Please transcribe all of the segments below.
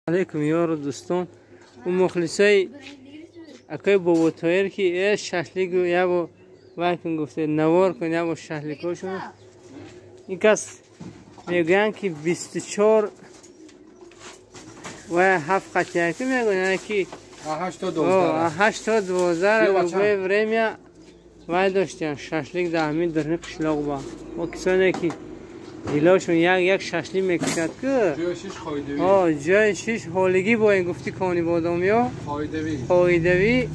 Алейкум ёру дӯстон, у мухлисои акои Боботоир ки шашлик ябо вай кун гуфте, навор кун ябо шашликошон. Ин кас мегӯянд ки 24 ва 7 қатияки мегӯянд ки 8 то 12 любое время вай доштиян шашлик дар ҳамин дурни қишлоқ ба. О кисоне ки дилошон як як шашлик мекушад ку ҷои шиш ҳолигӣ бо ин гуфти кони бодомиё қоидавӣ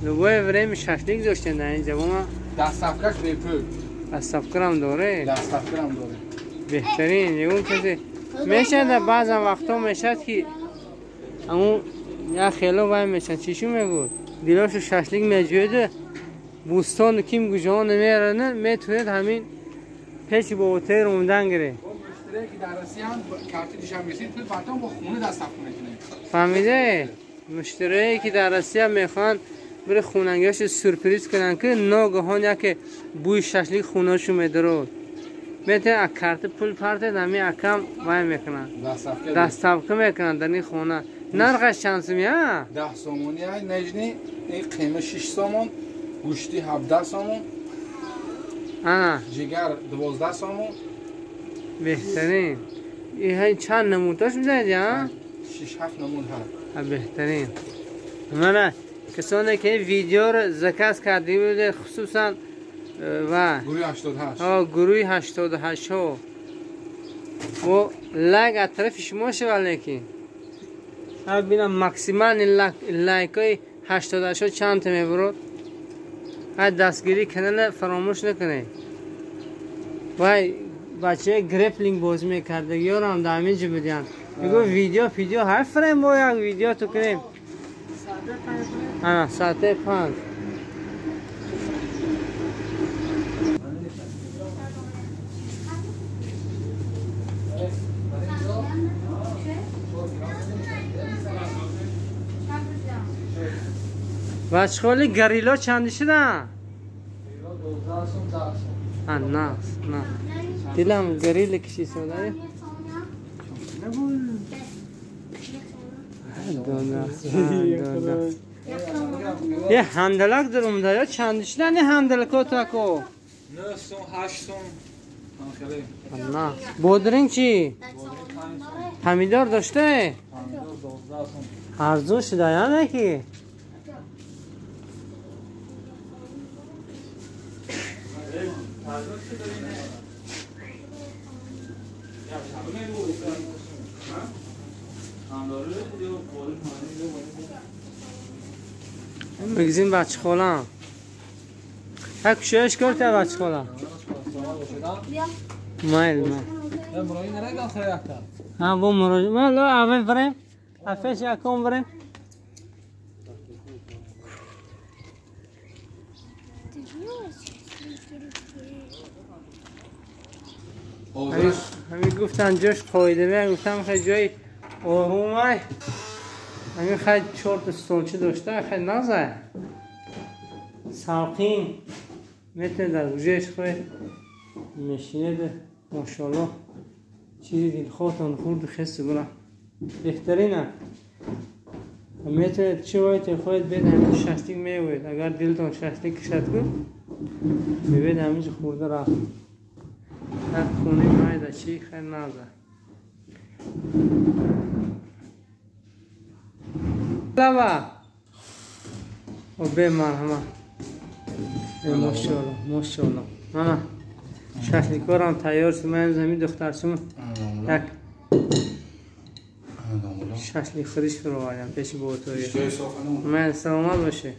любое время шашлик доштем дар ин ҷавома. Доставкаш бепул. Доставкарам доре? Доставкарам доре. Беҳтарин. Ягон касе мешавад, баъзан вақтҳо мешавад ки амун як хело вай мешавад, чишу мегӯд, дилошу шашлик меҷӯяду бӯстону ким гуҷоҳо намерана, метавонед ҳамин пеши Боботоир омадан гире. Фаҳмиде? Муштарие ки дар Россия мехоҳанд бире хонангиҳошо сюрприз кунанд ки ногаҳон яке бӯи шашлик хонашу медарод, метавонед аз карта пул партед, ҳамин акам вай мекунанд, доставка мекунанд дар ин хона. Нархаш чанд сум я? 10 сомони ай нажни, ин қима 6 сомон, гӯшти 17 сомон. Ана ҷигар 12 сомон. Беҳтарин. Ин чанд намудаш мезанед я? 6-7 намуд ҳаст. Беҳтарин. Мана касоне ки видеоро заказ карда будед, хусусан ва гурӯҳи 88. Ҳо, гурӯҳи 88 ҳо. Бо лайк аз тарафи шумо шавад, лекин ҳа бинам максимални лайкҳои 88 ҳо чанд та мебурад. Ҳа дастгирии канала фаромӯш накунед. Вай бачаи греплинг бозӣ мекардагиёрам дар ҳамин ҷо будиянд. Мегӯ видео видео ҳар фрейм бо як видео ту кунем. Ана соати 5. Бачхоли горилла чанди шуда? На, на. Дилам горилла кишиса да? Е ҳамдалак даромада ё чанди шуда не ҳамдалако тако? 9 сом, 8 сом. На. Бодринг чӣ? Помидор доште? Помидор 12 сом. Арзон шуда я не ки? Мегзим бачхолам. Ҳа кушояш кор та бачхолам. Майл майл. Ҳа бо муроҷиат. Ма ло аввал барем. Афеш яком барем. Ҳамин гуфтан ҷош қоидавӣ, гуфтам хеле ҷои оромай. Ҳамин хеле чорта столча дошта, хеле назай. Салқин метавонед дар гӯшааш хӯред, мешинед, мошоаллоҳ чизи дилхоҳтон хурду хест бура. Беҳтарина. Метавонед чӣ воите хоҳед бед ҳамин шашлик меоед. Агар дилтон шашлик кишад ку, мебед ҳамин ҷо хӯрда рафт. Як хонаи майда чӣ хеле наза. Лава. О бе марҳамат. Мошоаллоҳ, мошоаллоҳ. Мана шашликорам тайёр шуд. Ман ҳамин духтарчум як шашлик хӯриш фуровардам пеши Боботоир. Ман саломат бошед.